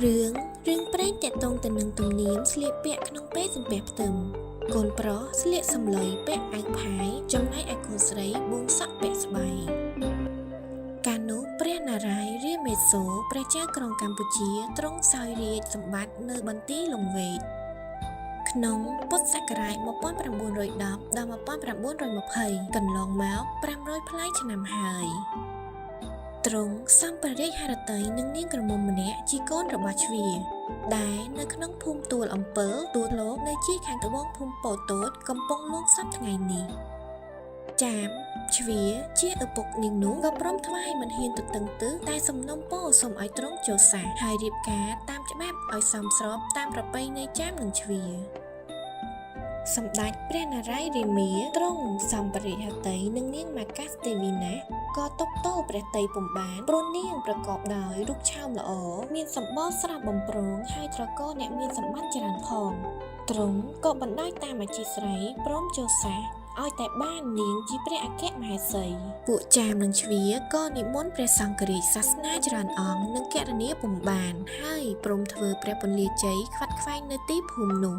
រឿងរឿងព្រេងតាក់ទងទៅនឹងទំនៀមស្លៀកពាក់ក្នុងពេលសំពះផ្ទឹមកូនប្រុសស្លៀកសំឡុយពាក់អាវផាយចំណែកឯកូនស្រីបួងសក់ពាក់ស្បៃកាលនោះព្រះនរាយណ៍រាមេសូរព្រះចៅក្រុងកម្ពុជាទ្រង់សោយរាជសម្បត្តិនៅបន្ទាយលង្វែកក្នុងពុទ្ធសករាជ1910ដល់1920កន្លងមក500ប្លាយឆ្នាំហើយ ទ្រង់សំព្រះរាជហឫទ័យនឹងនាងក្រមុំម្នាក់ជាកូនរបស់ជ្វាដែលនៅក្នុងភូមិទួលអំពិលទួលលោកនៅជាយខាងត្បូងភូមិពោធិ៍តូចកំពុងលួងសពថ្ងៃនេះចាមជ្វាជាឪពុកនាងនោះក៏ព្រមថ្វាយមិនហ៊ានទទឹងទិសតែសំណុំពរសូមឲ្យទ្រង់ចូលសាសហើយរៀបការតាមច្បាប់ឲ្យសមស្របតាមប្រពៃណីចាមនិងជ្វា សម្ដេចព្រះនរាយណ៍រាមាទ្រង់សំព្រះរាជហឫទ័យនឹងនាងម៉ាកាសទេវីណាក៏ទប់ទល់ព្រះទ័យពុំបានព្រោះនាងប្រកបដោយរូបឆោមល្អមានសម្បុរស្រស់បំព្រងហើយត្រកូលអ្នកមានសម្បត្តិច្រើនផងទ្រង់ក៏បណ្ដោយតាមអធិស្ឋានព្រមចូលសាសឲ្យតែបាននាងជាព្រះអគ្គមហេសីពួកចាមនិងជ្វាក៏និមន្តព្រះសង្ឃរាជសាសនាច្រើនអង្គនិងកណនីពុំបានហើយព្រមធ្វើព្រះពន្លាជ័យខ្វាត់ខ្វែងនៅទីភូមិនោះ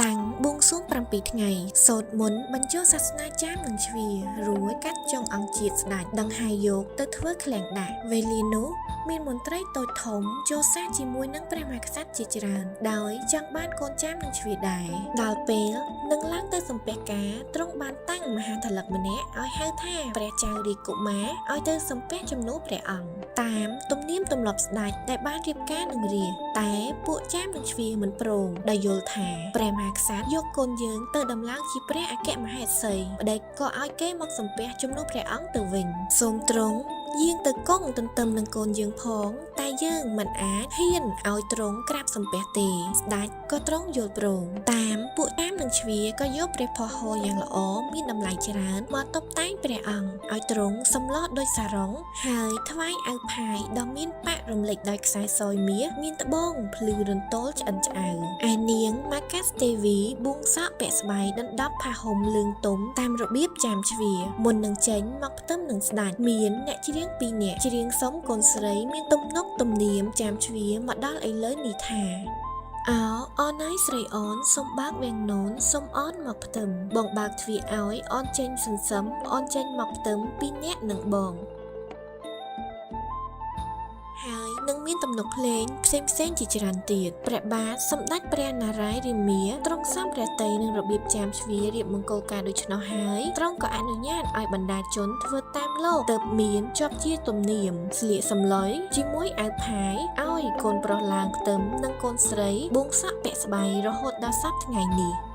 តាំងបួងសួង7ថ្ងៃសូត្រមន្តបញ្ចូលសាសនាចាមនិងជ្វារួចកាត់ចុងអង្គជាតិស្ដេចដង្ហែយកទៅធ្វើឃ្លាំងដាក់វេលានោះមានមន្ត្រីតូចធំចូលសាសជាមួយនឹងព្រះមហាក្សត្រជាច្រើនដោយចង់បានកូនចាមនិងជ្វាដែរដល់ពេលនឹងឡើងទៅសំពះការទ្រង់បានតាំងមហាថលិកម្នាក់ឲ្យហៅថាព្រះចៅរាជកុមារឲ្យទៅសំពះជំនួសព្រះអង្គតាមទំនៀមទម្លាប់ស្ដេចដែលបានរៀបការនឹងរាជតែពួកចាមនិងជ្វាមិនព្រមដោយយល់ថាព្រះមហាក្សត្រយកកូនយើងទៅដំឡើងជាព្រះអគ្គមហេសីប្តីក៏ឲ្យគេមកសំពះជំនួសព្រះអង្គទៅវិញសូមទ្រង់យាងទៅគង់ទន្ទឹមនឹងកូនយើងផងតែយើងមិនអាចហ៊ានឲ្យទ្រង់ក្រាបសំពះទេស្ដេចក៏ទ្រង់យល់ព្រមតាមពួកតាមនិងជ្វាក៏យកព្រះផុសហូរយ៉ាងល្អមានតម្លៃច្រើនមកតុបតែងព្រះអង្គឲ្យទ្រង់សម្លដូចសារ៉ុងហើយថ្វាយអាវផាយដ៏មានប៉ាក់រំលេចដោយខ្សែសយមាសមានត្បូងភ្លឺរន្ទោលឆ្អិនឆ្អៅឯនាងម៉ាកាសទេវីបួងសក់ពាក់ស្បៃដណ្ដប់ផាហុំលឿងទុំតាមរបៀបចាមជ្វាមុននឹងចេញមកផ្ទឹមនឹងស្ដេចមានអ្នកច្រៀងពីរនាក់ច្រៀងសុំកូនស្រីមានទំនុកទំនៀមចាមជ្វាមកដល់ឥឡូវនេះថាអោអូនហើយស្រីអូនសុំបើកវាំងនូនសុំអូនមកផ្ទឹមបងបើកទ្វារឲ្យអូនចេញសន្សឹមអូនចេញមកផ្ទឹមពីរនាក់នឹងបងហើយនឹងមានទំនុកភ្លេងផ្សេងៗជាច្រើនទៀតព្រះបាទសម្ដេចព្រះនរាយណ៍រាមាទ្រង់សំព្រះទ័យនឹងរបៀបចាមជ្វារៀបមង្គលការដូច្នោះហើយទ្រង់ក៏អនុញ្ញាតឲ្យបណ្ដាជនធ្វើតាមលោកទើបមានជាប់ជាទំនៀមស្លៀកសំឡុយជាមួយអាវផាយឲ្យកូនប្រុសឡើងផ្ទឹមនិងកូនស្រីបួងសក់ពាក់ស្បៃរហូតដល់សព្វថ្ងៃនេះ។